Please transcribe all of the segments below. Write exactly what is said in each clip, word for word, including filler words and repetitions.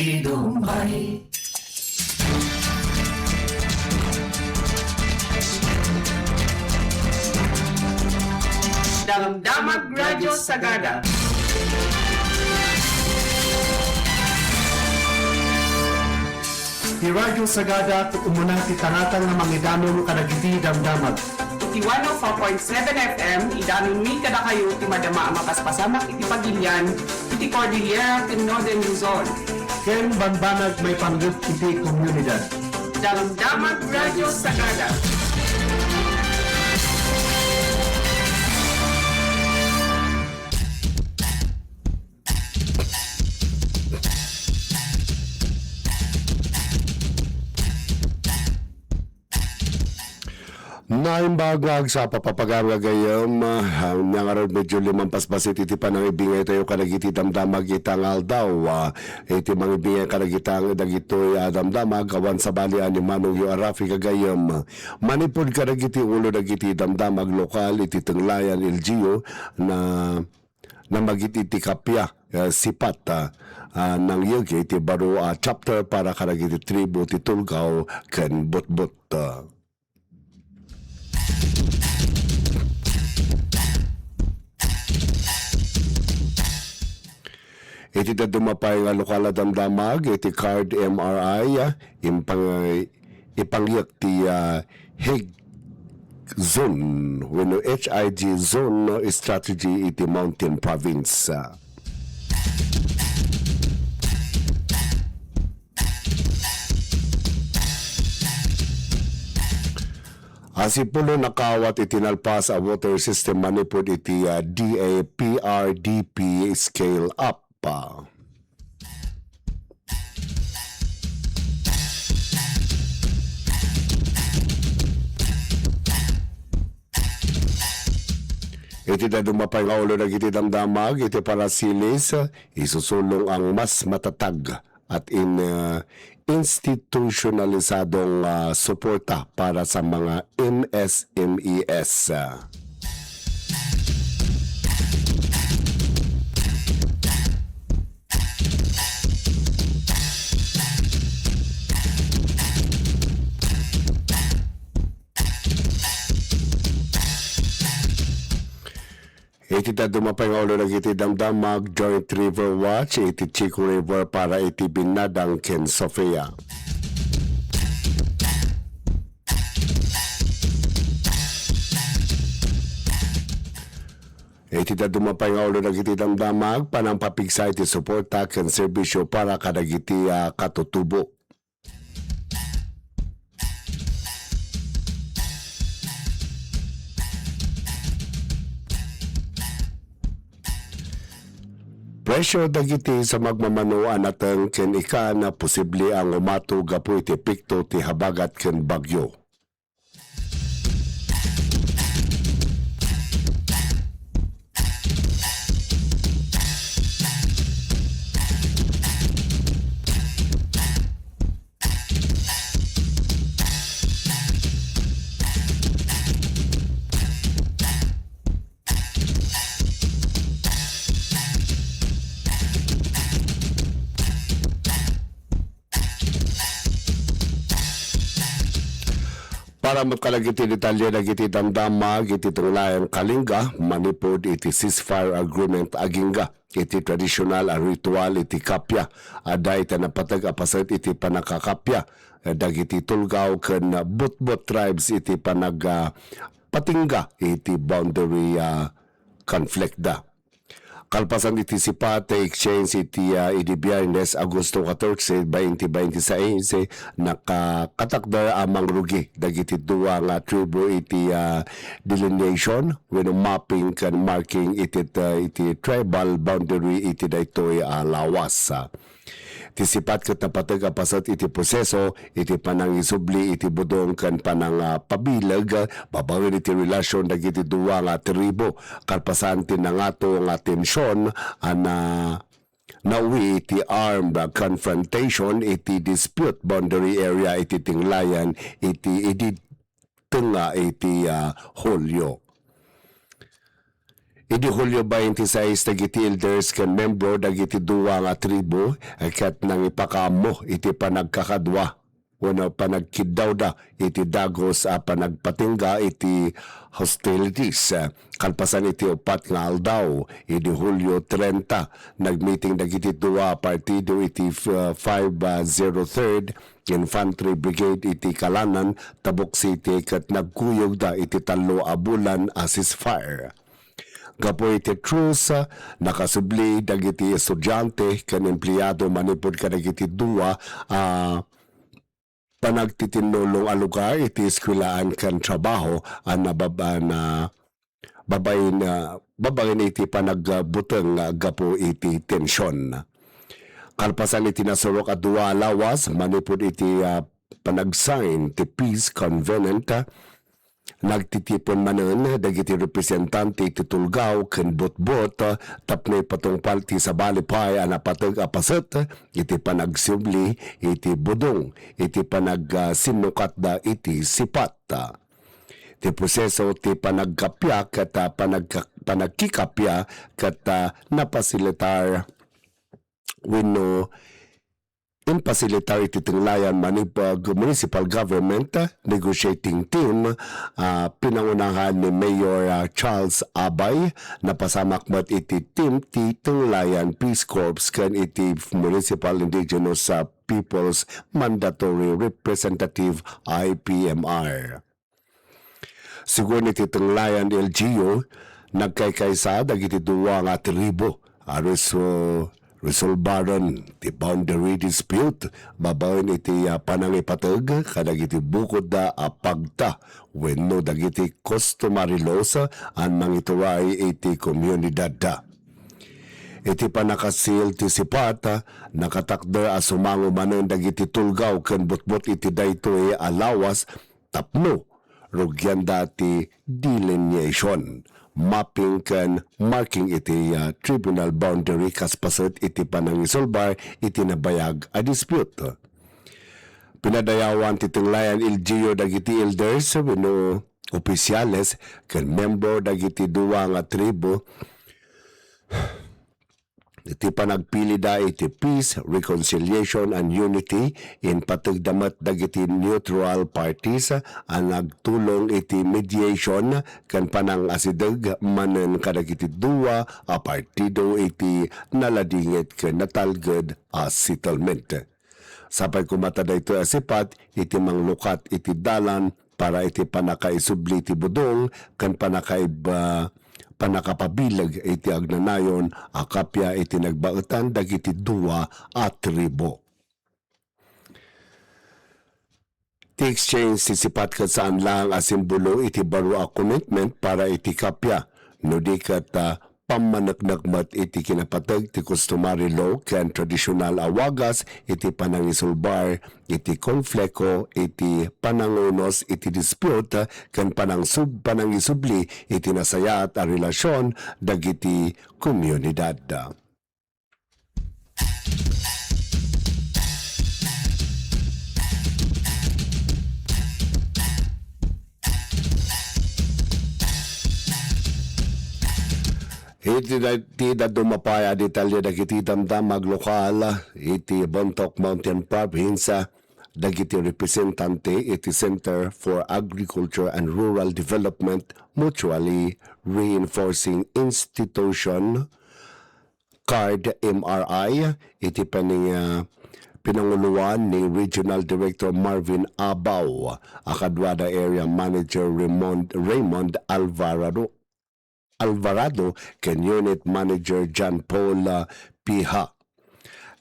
Idumbay. Damdamag Radio Sagada. Ti Radio Sagada, umuna ti tangatang nga mangidanum kadagiti damdamag. Iti one oh four point seven F M, idanummi kadakayo ti madama a mapaspasamak iti pagilian iti Cordillera ken Northern Luzon. Ken bambanag maipanggep iti komunidad. Damdamag Radio Sagada. Naimbag nga agsapa, papagarga gayam, ah, nia ngarud medyo limampaspasit iti panangibingay tayo kadagiti damdamag ita nga aldaw, ah, iti mangibingay kadagita, dagitoy, ah, damdamag, awan sabali a ni Manong Yo Arafi gagayam. Manipud kadagiti ulo dagiti damdamag lokal iti Tenglayan, L G U, na namagit iti kappia, eh, sipat, ah, ah, nangyeg iti baro a chapter para kadagiti tribu ti Tulgaw ken Butbut. Iti dadduma pay nga lokal a damdamag iti card M R I, ah, impang-, ipangyek ti, ah, Hig zone wenno H I G zone strategy iti Mountain Province. Asipulo nakaawat iti nalpas a water system manipud iti, ah, D A P R D P scale up. Iti dadduma pay nga ulo dagiti damdamag iti parasilis, isusulong ang mas matatag at in, ah, institusyonalisadong, ah, suporta para sa mga M S M Es. Iti dadduma pay nga ulo dagiti damdamag, Joint River Watch iti Chico River para iti Binadang ken Sofia. Iti dadduma pay nga ulo dagiti damdamag, panangpapigsa iti suporta ken serbisyo para kadagiti, ah, katutubo. Presyo dagiti sa magmamano a nateng ken ikan a posible a ngumato gapu iti epekto ti habagat ken bagyo. Para met kadagiti detalye dagiti damdamag iti Tenglayan, Kalinga, manipud iti ceasefire agreement agingga iti tradisyonal a ritual iti kappia, adda iti napateg a paset iti pannakakappia, eh, dagiti Tulgaw ken Butbut tribes iti panag-, ah, patingga iti boundary, ah, conflict da. Kalpasan iti sipat ti exchange iti, ah, idi Biyernes, Agosto katorse, twenty twenty-six, nakakatakder a mangrugi dagiti dua nga tribu iti, ah, delineation wenno mapping ken marking iti, ah, iti tribal boundary iti daytoy a lawas. Ti sipat ket napateg a paset iti proseso iti panangisubli iti budong ken panang, ah, pabileg babaen iti relasyon dagiti dua nga tribu. Kalpasan ti nangato nga tension a na-, nawi iti armed confrontation iti dispute boundary area iti Tinglayan iti idi tengnga iti, ah, Hulyo. Idi Hulio twenty-six, dagiti elders ken membro dagiti dua nga tribu ket nangipakaammo iti panagkakadua wenno panagkiddawda iti dagus a panagpatingga iti hostilities. Kalpasan iti upat nga aldaw, idi Hulio trenta, nagmeeting dagiti dua a partido iti f-, five zero third Infantry Brigade iti Kalanan, Tabuk City, ket nagkuyogda iti tallo a bulan a ceasefire. Gapu iti truce, nakasubli dagiti estudiante ken empleyado manipud kadagiti dua a panagtitinnulong a lugar iti eskuelaan ken trabaho a nabab-, a na-, babaen, a, babaen iti panagbuteng gapu iti tension. Kalpasan iti nasurok a dua a lawas manipud iti, a, panag-sign ti peace covenant, a, nagtitipon manen dagiti representante ti Tulgao ken Butbut, a, tapno ipatungpal ti sabali pay a napateg a paset iti panagsubli iti Budong iti panag-, a, sinnukatda iti Sipat. Ti proseso ti panagkappia ket, a, panagka-, panagkikappia ket, a, napasilitar wenno impasilitar iti Tenglayan Manipug Municipal Government Negotiating Team, a, pinangunahan ni Mayor, a, Charles Abay. Napasamak met iti team ti Tenglayan Peace Corps ken iti Municipal Indigenous, a, People's Mandatory Representative, I P M R. Sigun iti Tenglayan L G U, nagkaykaysa dagiti dua nga tribu a reso-, resolbaren ti boundary dispute babaen iti, a, panangipateg kadagiti bukodda a pagta wenno dagiti customary laws a nangituray iti komunidadda. Iti pannakasil ti Sipat, nakatakder a sumango manen dagiti Tulgao ken Butbut iti daytoy a lawas tapno rugianda ti delineation, mapping ken marking iti, a, tribunal boundary kas paset iti panangisulbar iti nabayag a dispute. Pinadayawan ti Tenglayan L G U dagiti elders wenno opisyales ken membro dagiti dua nga tribu iti panagpilida iti peace, reconciliation, and unity. Impategda met dagiti neutral parties a nagtulong iti mediation ken panangasideg manen kadagiti dua a partido iti naladingit ken natalged a settlement. Sapay koma ta daytoy a Sipat iti manglukat iti dalan para iti pannakaisubli ti Budong ken pannakaib-, a, pannakapabileg iti agnanayon a kappia iti nagbaetan dagiti dua a tribu. Ti exchange ti Sipat ket saan laeng a simbolo iti baro a commitment para iti kappia, no di ket, a, pammaneknek met iti kinapateg ti customary law ken traditional a wagas iti panangisulbar iti konfleko, iti panangunos iti dispute, ken panangsub-, panangisubli iti nasayaat a relasyon dagiti komunidad. Iti da-, ti dadduma pay a detalye dagiti damdamag lokal iti Bontoc Mountain Province, dagiti representante iti Center for Agriculture and Rural Development Mutually Reinforcing Institution, CARD M R I, iti paning-, ah, pinanguloan ni Regional Director Marvin Abaw, a kaduada Area Manager Raymond, Raymond Alvarado, Alvarado, ken Unit Manager John Paul, ah, Piha.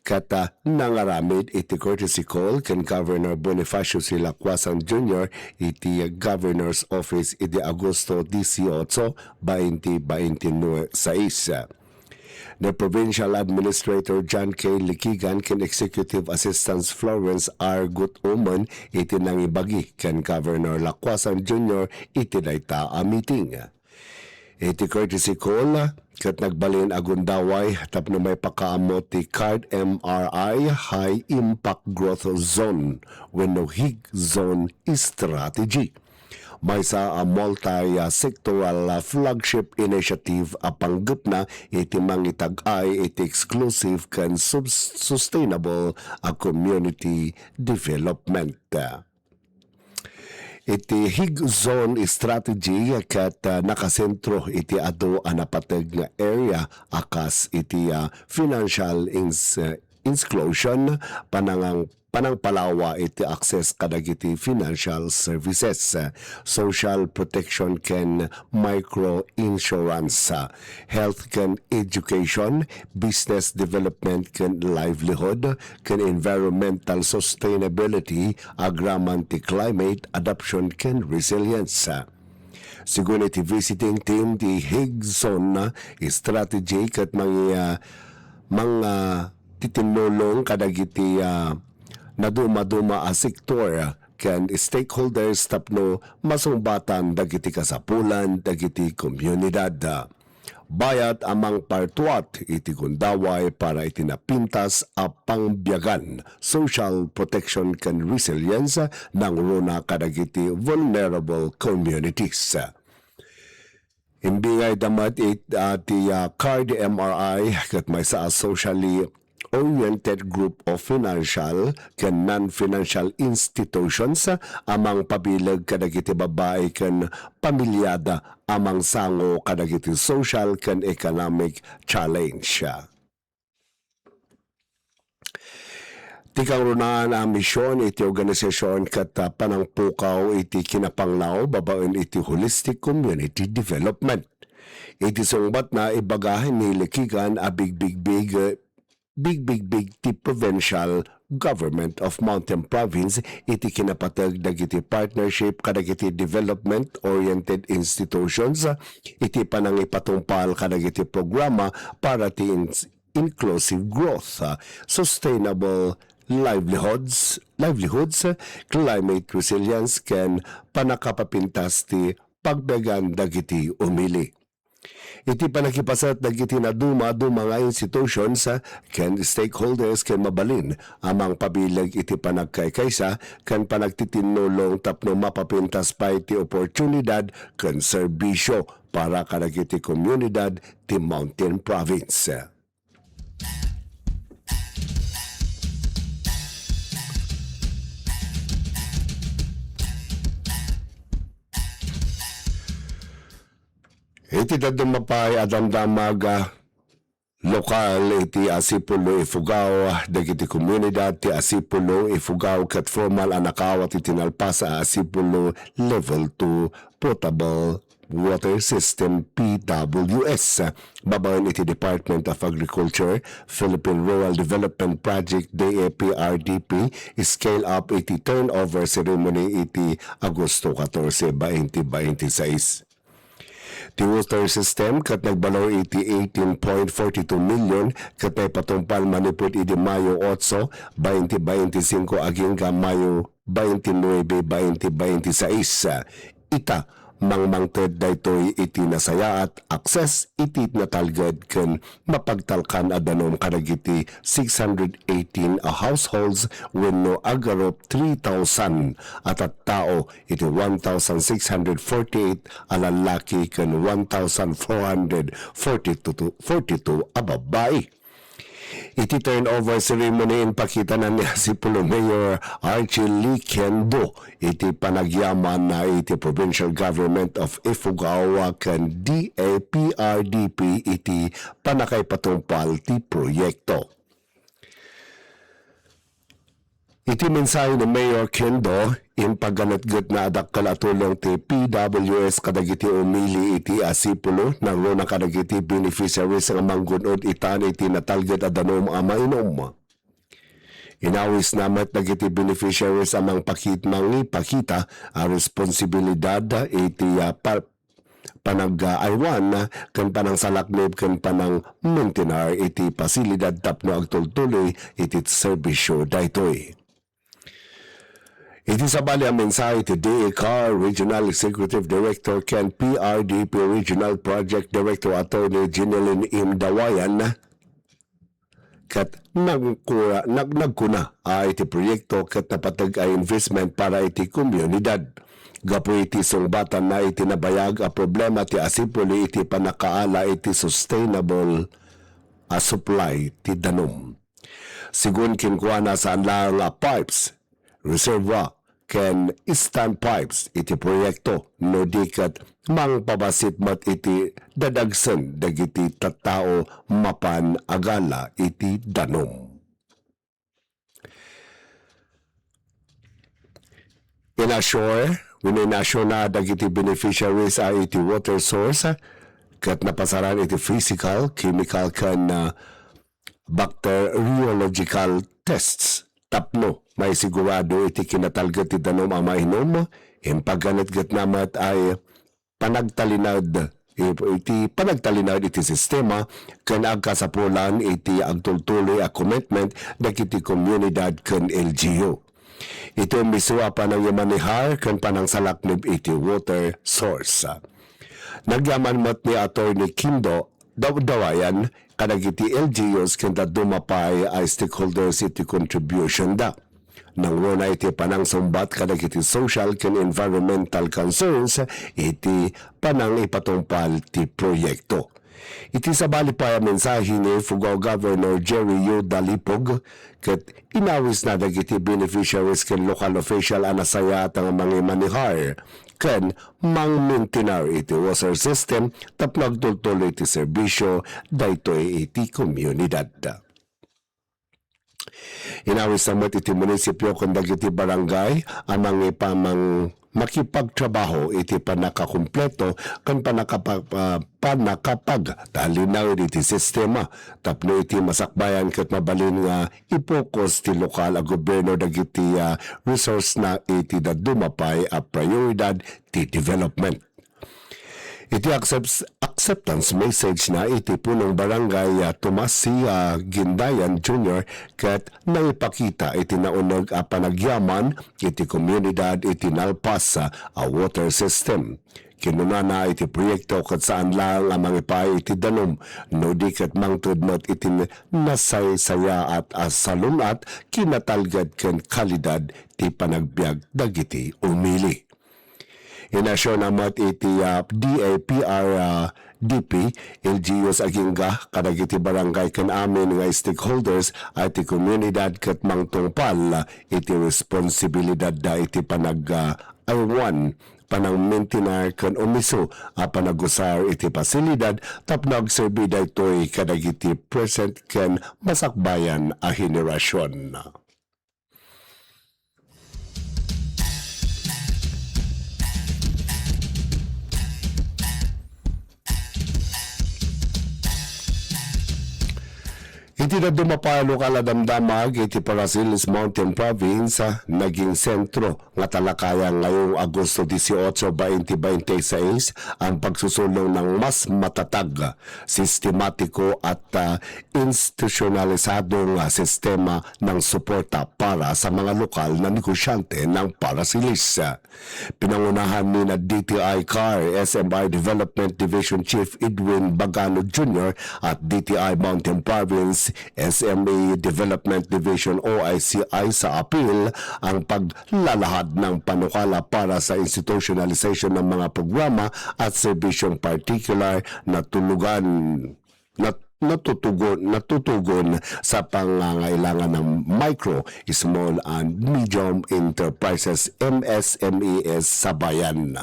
Ket, ah, nangaramid iti courtesy call ken Governor Bonifacio C. Lacuasan Junior iti Governor's Office idi Agosto dieciocho, twenty twenty-six. Ni Provincial Administrator John K. Liquigan ken Executive Assistant Florence R. Gutuman iti nangibagi ken Governor Lacuasan Junior iti dayta a meeting. Iti courtesy call, ket nagbalin a gundaway tapno maipakaammo ti CARD M R I High Impact Growth Zone wenno HIG Zone Strategy. Maysa a multi-sectoral flagship initiative a panggepna iti mangitag-ay iti exclusive ken subs-, sustainable a community development. Iti High Zone Strategy ket, ah, nakasentro iti adu a napateg nga area a kas iti, ah, financial ins-, ah, inclusion, panangang-, panangpalawa iti access kadagiti financial services, ah, social protection ken micro insurance, ah, health ken education, business development ken livelihood, ken environmental sustainability agraman ti climate adaptation ken resilience. Segun iti visiting team ti Higson strategy ket mangi-, ah, mang, ah, titinnulong kadagiti, ah, nadumaduma a sektor ken stakeholders tapno masungbatan dagiti kasapulan dagiti komunidad. Bayat a mangpartuat iti gundaway para iti napintas a pangbiagan, social protection ken resilience nangruna kadagiti vulnerable communities. Imbingayda met it-, ah, ti, ah, CARD M R I ket maysa a socially oriented group of financial ken non-financial institutions a mangpabileg kadagiti babbai ken pamiliada a mangsango kadagiti social ken economic challenge. Ti kangrunaan a mision iti organisasion ket, ah, panangpukaw iti kinapanglaw babaen iti holistic community development. Iti sungbatna, ibaga ni Likigan a bigbigbig, bigbigbig ti provincial government of Mountain Province iti kinapateg dagiti partnership kadagiti development-oriented institutions iti panangipatungpal kadagiti programa para ti ins-, inclusive growth, ah, sustainable livelihoods, livelihoods, climate resilience, ken panakapapintas ti pagbiagan dagiti umili. Iti panakipaset dagiti nadumaduma nga institutions, ah, ken stakeholders ken mabalin a mangpabileg iti panagkaykaysa ken panagtitinnulong tapno mapapintas pay ti oportunidad ken serbisio para kadagiti komunidad ti Mountain Province. Iti dadduma pay a damdamag, ah, lokal iti Asipolo, Ifugao, dagiti komunidad ti Asipolo, Ifugao ket formal a nakaawat iti nalpas a Asipolo Level two Potable Water System, P W S, babaen iti Department of Agriculture, Philippine Rural Development Project, D A P R D P, scale up iti turnover ceremony iti Agosto katorse, bainti bainti sais. Ti water system ket nagbalor iti eighteen point forty two million ket naipatungpal manipud idi Mayo otso, bainti bainti singko agingga Mayo bainti nuebe, bainti bainti sais. Ita, mangmangted daytoy iti nasayaat, access iti natalged ken mapagtalkan a danum kadagiti six hundred eighteen a households wenno agarup three thousand a tattao iti one thousand six hundred forty-eight a lallaki ken one thousand four hundred forty-two, forty-two a babbai. Iti turnover ceremony, impakitana ni Asipolo Mayor Archie Lee Kendo iti panagyaman na iti Provincial Government of Ifugao ken D A P R D P iti panakaipatungpal ti proyekto. Iti mensahe ni Mayor Kendo, impaganetgetna a dakkel a tulong ti P W S kadagiti umili iti Asipolo, nangruna kadagiti beneficiaries nga manggun-od itan iti natalged a danum a mainum. Inawisna met dagiti beneficiaries a mangpakit-, mangipakita a responsibilidad iti, ah, pa-, panag-aywan ken panangsalaknib ken panangmaintenar iti pasilidad tapno agtultuloy iti serbisio daytoy. Iti sabali a mensahe ti D A C A R Regional Executive Director ken P R D P Regional Project Director Attorney Jeneline M. Dawayan, ket nagkura-, nag-, nagkuna a iti proyekto ket napateg a investment para iti komunidad. gapu iti sungbatanna iti nabayag a problema ti asipuli iti pannakaala iti sustainable a supply ti danum. Sigun kenkuana, saan laeng a pipes, reservoir, ken standpipes iti proyekto, no di ket mangpabassit met iti dadagsen dagiti tattao mapan agala iti danum. Inassure wenno inassure na dagiti beneficiaries a iti water source ket napasaran iti physical, chemical, ken, ah, bacteriological tests tapno maisigurado iti kinatalged ti danum a mainum. Impaganetgetna met ay panagtalinaed, i-, iti panagtalinaed iti sistema ken agkasapulan iti agtultuloy a commitment dagiti komunidad ken L G U. Iti umiso a panangimanehar ken panangsalaknib iti water source. Nagyaman met ni Attorney Kindo daw-, Dawayan kadagiti L G Us ken dadduma pay a stakeholders iti contribution da. Nangruna iti panangsungbat kadagiti social ken environmental concerns iti panangipatungpal ti proyekto. Iti sabali pay a mensahe ni Ifugao Governor Jerry U. Dalipog, ket inawisna dagiti beneficiaries ken local official a nasayaat nga mangimanehar ken mangmaintenar iti water system tapno agtultuloy iti serbisyo daytoy iti komunidad. Inawisna met iti munisipio ken dagiti barangay a mangipamang-, makipagtrabaho iti pannakakumpleto ken pannakapa-, ah, pannakapagtalinaed iti sistema tapno iti masakbayan ket mabalin nga i-focus ti lokal a gobierno dagiti, ah, resource na iti dadduma pay a prioridad ti development. Iti accepts-, acceptance message na iti punong barangay, ah, Tomas C. ah, Gindayan Junior ket nangipakita iti nauneg a panagyaman iti komunidad iti nalpas, ah, a water system. Kinunana iti proyekto ket saan laeng a mangipaay iti danum, no di ket mangted met iti nasaysayaat a salun-at, kinatalged ken kalidad ti panagbiag dagiti umili. Inasyona met iti, ah, D A P R, ah, D P, L G Us agingga kadagiti barangay ken amin nga stakeholders a ti komunidad ket mangtungpal iti responsibilidadda iti panag-, ah, aywan, panangmaintenar ken umiso a panagusar iti pasilidad tapno agserbi daytoy kadagiti present ken masakbayan a henerasyon. Iti dadduma pay a lokal a damdamag iti Paracillos Mountain Province, naging sentro nga talakayan ngayong Agosto dieciocho, veinte veintiséis, ang pagsusulong ng mas matatag, sistematiko at, ah, institusyonalisadong, ah, sistema ng suporta para sa mga lokal na negosyante ng Paracillos. Pinangunahan ni na D T I CAR S M I Development Division Chief Edwin Bagano Junior at D T I Mountain Province S M E Development Division O I C I sa apil ang paglalahad ng panukala para sa institutionalization ng mga programa at serbisyong partikular na tulugan, nat-, natutugon, natutugon sa pangangailangan ng micro, small and medium enterprises, M S M Es, sa bayan.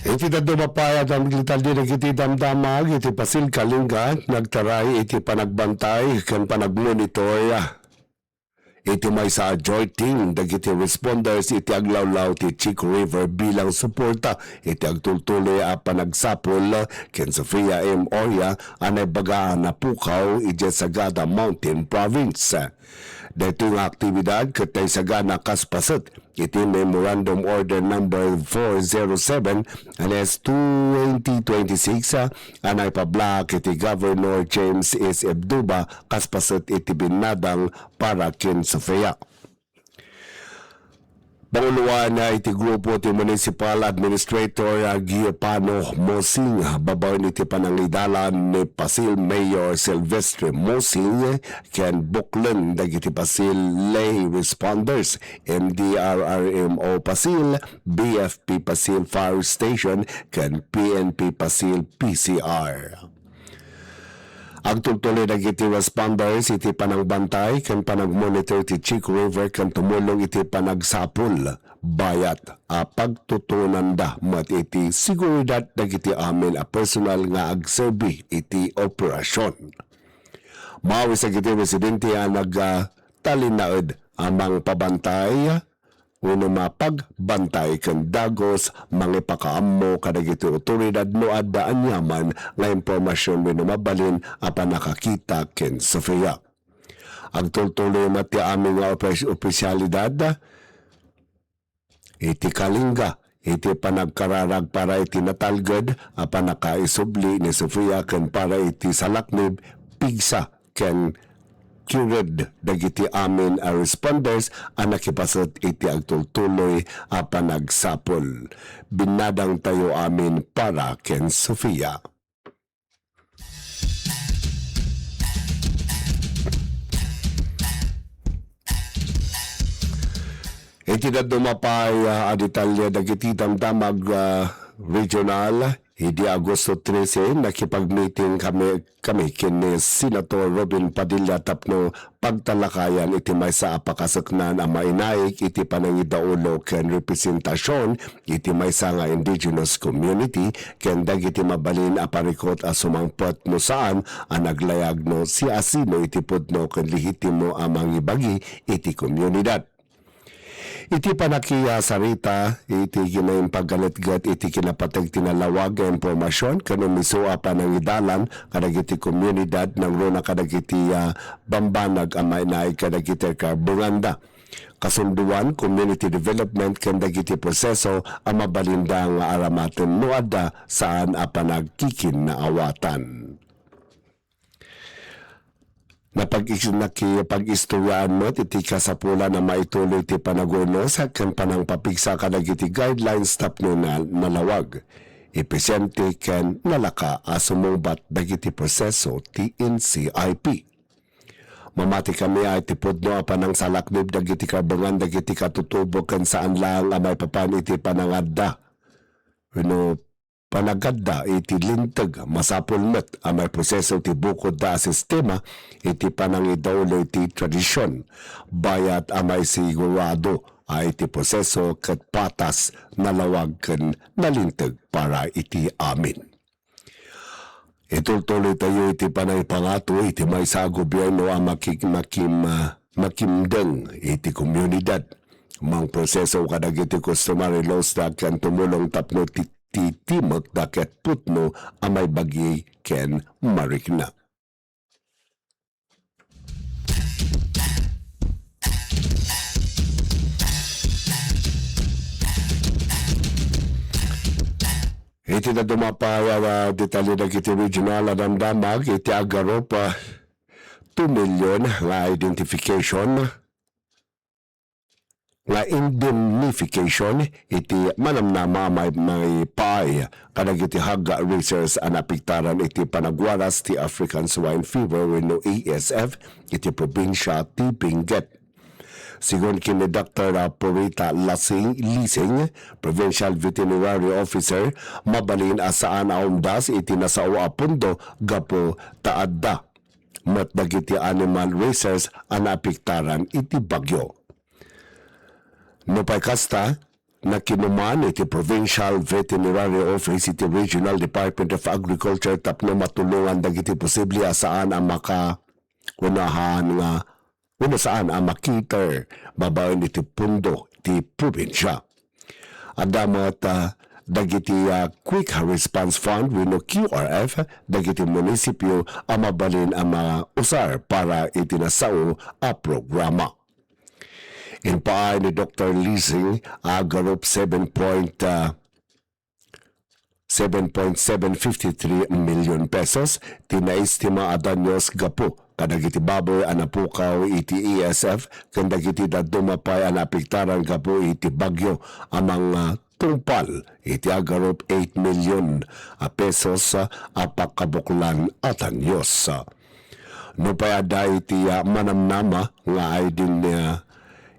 Iti dadduma pay a damgitaldi dagiti damdamag iti Pasil Kalinga, nagtaray iti panagbantay ken panagmonitor iti maysa a joint team dagiti responders iti aglawlaw ti Chico River bilang suporta iti agtultuloy a panagsapul ken Sofia M. Oria a naibaga a napukaw idiay Sagada Mountain Province. Daytoy nga aktibidad ket naisagana kas paset iti Memorandum Order Number four zero seven, N S twenty twenty-six, a naipablaak iti Governor James S. Ebduba kas paset iti binnadang para ken Sofia. Panguloan iti grupo ti Municipal Administrator Giopano Mosing, babaen iti panangidalan ni Pasil Mayor Silvestre Mosing ken buklen dagiti Pasil Lay Responders, M D R R M O Pasil, B F P Pasil Fire Station, ken P N P Pasil P C R. Agtultuloy dagiti responders iti panangbantay ken panagmonitor ti Chico River ken tumulong iti panagsapul, bayat a pagtutuonanda met iti seguridad dagiti amin a personal nga agserbi iti operasion. Maawis dagiti residente a nagtalinaed a mangpabantay wenno mapagbantay ken dagus mangipakaammo kadagiti otoridad no adda aniaman nga impormasion wenno mabalin a pannakakita ken Sofia. Agtultuloy met ti amin nga opis-, opisyalidad iti Kalinga iti panagkararag para iti natalged a pannakaisubli ni Sofia ken para iti salaknib, pigsa ken cured dagiti amin a responders a nakipaset iti agtultuloy a panagsapul. Binnadangtayo amin para ken Sofia. Iti dadduma pay, ah, a detalye dagiti damdamag, ah, regional, idi Agosto trese, nakipagmeeting kami, kami ken ni Senator Robin Padilla tapno pagtalakayan iti maysa a pakaseknan a mainaig iti panangidaulo ken representasion iti maysa nga indigenous community ken dagiti mabalin a parikut a sumangpet no saan a naglayag no siasino iti pudno ken lehitimo a mangibagi iti komunidad. Iti pannakisarita iti kinaimpaggaletget iti kinapateg ti nalawag nga impormasion ken umiso a panangidalan kadagiti komunidad nangruna kadagiti, ah, bambanag a mainaig kadagiti karbenganda. Kasundoan, community development ken dagiti proseso a mabalinda nga aramaten no adda saan a panagkikinnaawatan. Napag-, nakipag-istoryaan met iti kasapulan a maituloy ti panagunos ken panangpapigsa kadagiti guidelines tapno na-, nalawag, ipisiente ken nalaka a sumungbat dagiti proseso ti N C I P. Mamatikami a iti pudno a panangsalaknib dagiti karbengan dagiti katutubo ken saan laeng a maipapan iti panangadda wenno panagadda iti linteg. Masapul met a maiproseso ti bukodda a sistema iti panangidaulo iti tradision, bayat a maisigurado a iti proseso ket patas, nalawag ken nalinteg para iti amin. Itultuloytayo iti panangipangato iti maysa a gobierno a makig-, makim-, ah, makimdeng iti komunidad. Mangproseso kadagiti customary laws da ken tumulong tapno ti-, ti-, timekda ket pudno a maibagi ken marikna. Iti dadduma pay a detalye dagiti regional a damdamag iti agarup, ah, two million nga identification nga indemnification iti manamnama a may-, maipaay kadagiti hagga racers a naapektaran iti panagwaras ti African Swine Fever wenno A S F iti probinsia ti Benguet. Sigun ken ni Doktor Purita Lasing, Lising, Provincial Veterinary Officer, mabalin a saan a umdas iti nasao a pundo gapu ta adda met dagiti animal racers a naapektaran iti bagyo. Nupay kasta, nakinuman iti Provincial Veterinary Office iti Regional Department of Agriculture tapno matulongan dagiti posible a saan a maka-, unahan nga wenno saan a makiter babaen iti pundo ti probinsia. Adda met, ah, dagiti, ah, Quick Response Fund wenno Q R F dagiti munisipio a mabalin a mausar para iti nasao a programa. Impaay ni Doktor Lising a agarup seven point, ah, seven point seven fifty three million pesos ti naestima a danyos gapu kadagiti baboy a napukaw iti E S F ken dagiti dadduma pay a naapektaran gapu iti bagyo a mangtungpal iti agarup eight million a pesos a pakabuklan a danyos. Nupay adda iti, ah, manamnama nga aydin, ah,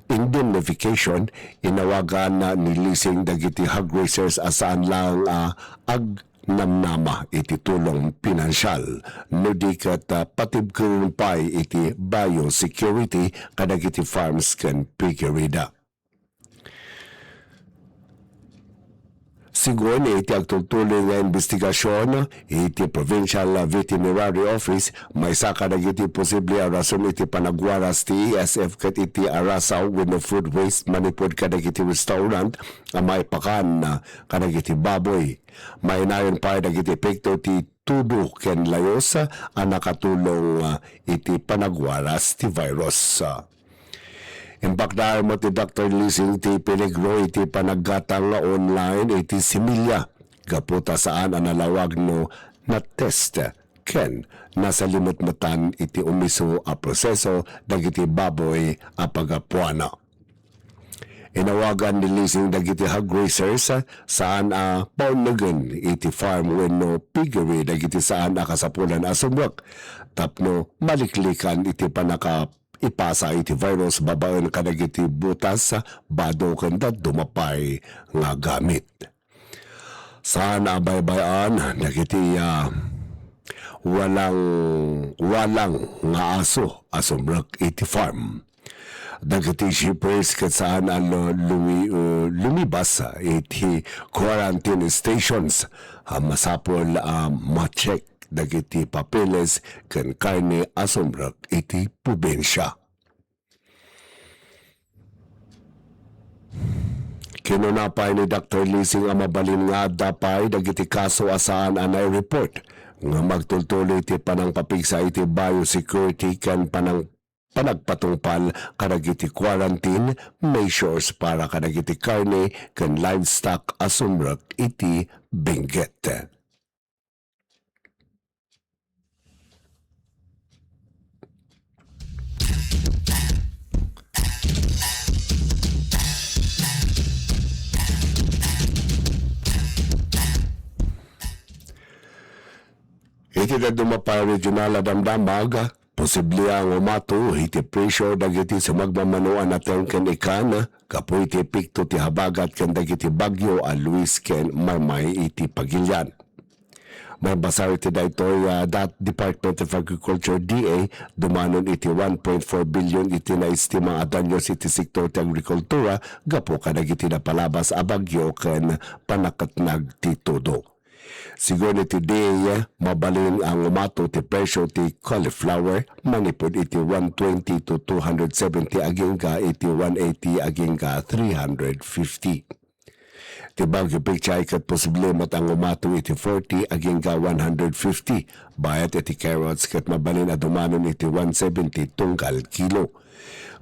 indemnification, inawagan ni Lising dagiti hog raisers a saan laeng a agnamnama iti tulong pinansial, no di ket, ah, patibkeren pay iti biosecurity kadagiti farms ken piggeryda. Sigun iti agtultuloy nga imbestigasion iti Provincial Veterinary Office, maysa kadagiti posible a rason iti panagwaras ti E S F ket iti arasaw wenno food waste manipud kadagiti restaurant a maipakan kadagiti baboy. Mainayon pay dagiti epekto ti tudo ken layos a nakatulong iti panagwaras ti virus. Impakdaar met ni Doktor Lising ti peligro iti panaggatang nga online iti similya gapu ta saan a nalawag no na-test ken nasalimetmetan iti umiso a proseso dagiti baboy a paggapuana. Inawagan ni Lising dagiti hog raisers saan a paunegen iti farm wenno piggery dagiti saan a kasapulan a sumrek tapno maliklikan iti pannaka ipasa iti virus babaen kadagiti butas, bado ken dadduma pay nga gamit. Saan a baybay-an dagiti, ah, walang, walang nga aso a sumrek iti farm. Dagiti shippers ket saan a lu-, lumi-, uh, lumibas iti quarantine stations a masapul a ma-check dagiti papeles ken karne a sumrek iti probinsia. Kinuna pay ni Doktor Lising a mabalin nga adda pay dagiti kaso a saan a nai-report nga magtultuloy ti panangpapigsa iti biosecurity ken panang-, panagpatungpal kadagiti quarantine measures para kadagiti karne ken livestock a sumrek iti Benguet. Iti dadduma pay a regional a damdamag, posible a ngumato iti presyo dagiti sumagmamano a nateng ken ikan gapu iti epekto ti habagat ken dagiti bagyo a Luis ken Maymay iti pagilian. Maibasar iti daytoy, ah, dat Department of Agriculture, D A, dumanon iti one point four billion iti naestima a danyos iti sektor ti agrikultura gapu kadagiti napalabas a bagyo ken panaketnag ti tudo. Sigun iti D A, mabalin a ngumato ti presyo ti cauliflower manipud iti one twenty to two hundred seventy agingga iti one eighty agingga three hundred fifty. Ti Baguio pechay ket posible met a ngumato iti forty agingga one hundred fifty. Bayat iti carrots ket mabalin a dumanon iti one seventy tunggal kilo.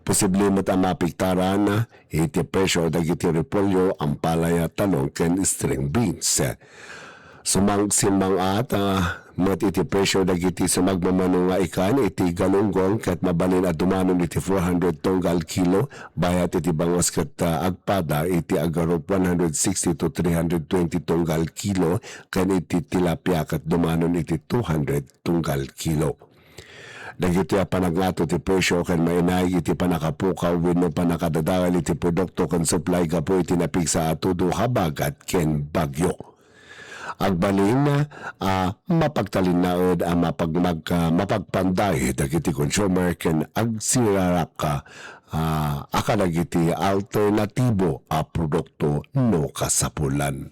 Posible met a maapektaran iti presyo dagiti repolyo, ampalaya, talong ken string beans. Sumang-, simmang-at, ah, met iti presyo dagiti sumagmamano nga ikan iti galunggong ket mabalin a dumanon iti four hundred tunggal kilo, bayat iti bangus ket, ah, agpada iti agarup one hundred sixty to three hundred twenty tunggal kilo, ken iti tilapia ket dumanon iti two hundred tunggal kilo. Dagitoy a panagngato ti presyo ken mainaig iti pannakapukaw wenno pannakadadael iti produkto ken supply gapu iti napigsa a tudo, habagat ken bagyo. Agbalin a mapagtalinnaed a mapag-, mag-, ah, mapagpanday dagiti consumer ken agsirarak, ah, a kadagiti alternatibo a produkto no kasapulan.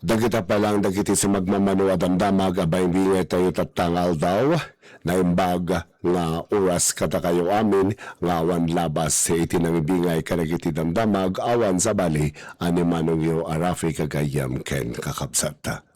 Dagita pay lang dagiti sumagmamano a damdamag a baimbingay tayo tatta nga aldaw. Naimbag nga oras kadakayo amin nga awan labas iti nangibingay kadagiti damdamag awan sabali a ni manongyo a Rafi, gagayyem ken kakabsat.